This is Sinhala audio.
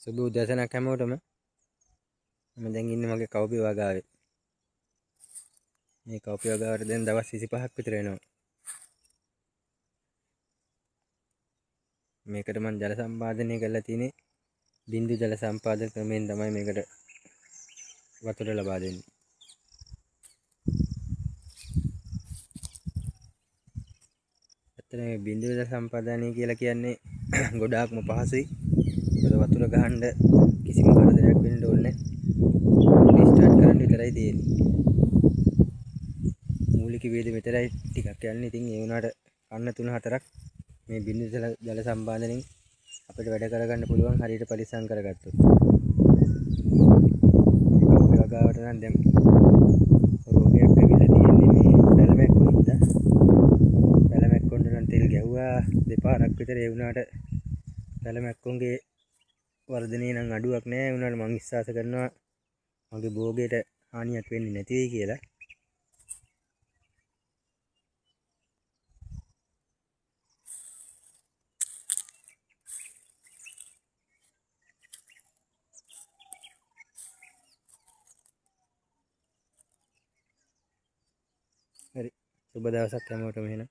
සුබ උදෑසනක් හැමෝටම. මම දැන් ඉන්නේ මගේ කව්පි වගාවේ. මේ කව්පි වගාවට දැන් දවස් 25ක් විතර වෙනවා. මේකට මම ජල සම්පාදනය කරලා තියෙන්නේ බින්දු ජල සම්පාදන ක්‍රමයෙන් තමයි මේකට වතුර ලබා දෙන්නේ. ඇත්තටම මේ බින්දු ජල සම්පාදනය කියලා කියන්නේ ගොඩාක්ම පහසුයි. මොකද වතුර ගහන්න කිසිම කරදරයක් වෙන්න ඕනේ නැහැ. ස්ටාර්ට් කරන්න විතරයි තියෙන්නේ. මූලික වේද විතරයි ටිකක් යන්නේ. ඉතින් ඒ වුණාට කන්න 3-4ක් මේ බින්දු ජල සම්පාදනයෙන් අපිට වැඩ කරගන්න පුළුවන් හරියට පරිස්සම් කරගත්තොත්. මේ කව්පි වගාවට නම් දැන් රෝගයක් ඇවිල්ලා තියෙන්නේ මේ පැලමැක්කො හින්දා. පැලමැක්කොන්ට නම් තෙල් ගැහුවා දෙපාරක් විතර. ඒ වුණාට පැලමැක්කොන්ගේ වර්ධනය නම් අඩුවක් නෑ. ඒ වුණාට මං විශ්වාස කරනවා මගේ භෝගයට හානියක් වෙන්නේ නැති වෙයි කියලා. හරි, සුබ දවසක් හැමෝටම එහෙනම්.